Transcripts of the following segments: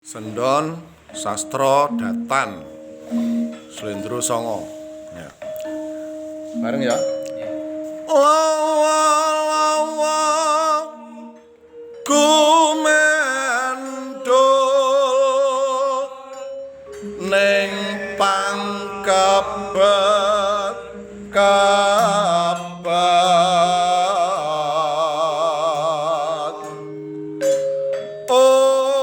Sendon Sastra Datan Slendro Songo. Ya. Bareng ya. Lawa lawa gumendul ning pangkebet kebet om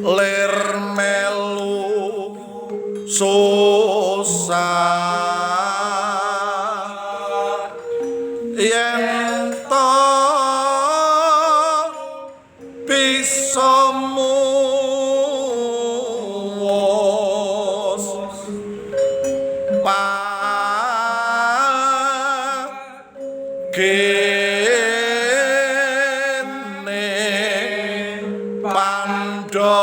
lir melu susah yen to bisa muwus pagene Pandhawa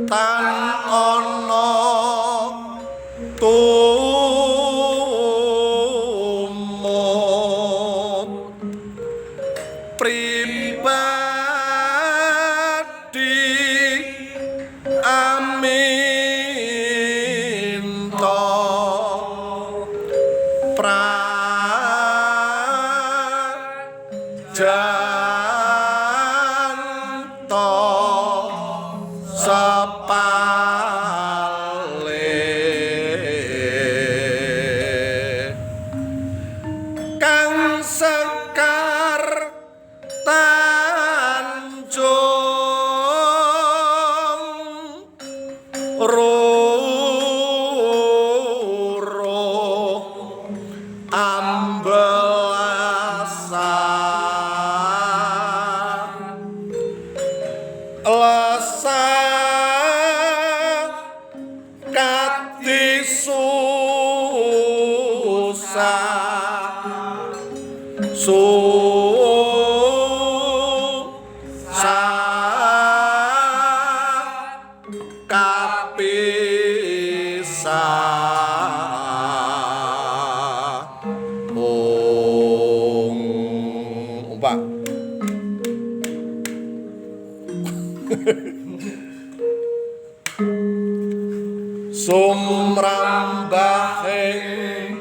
tan ana tumut pribadi aminta prajanta sepale kang sekar tanjung ruruh ambelasa lesa kati susah susah kapisah ong umpak sumrambahing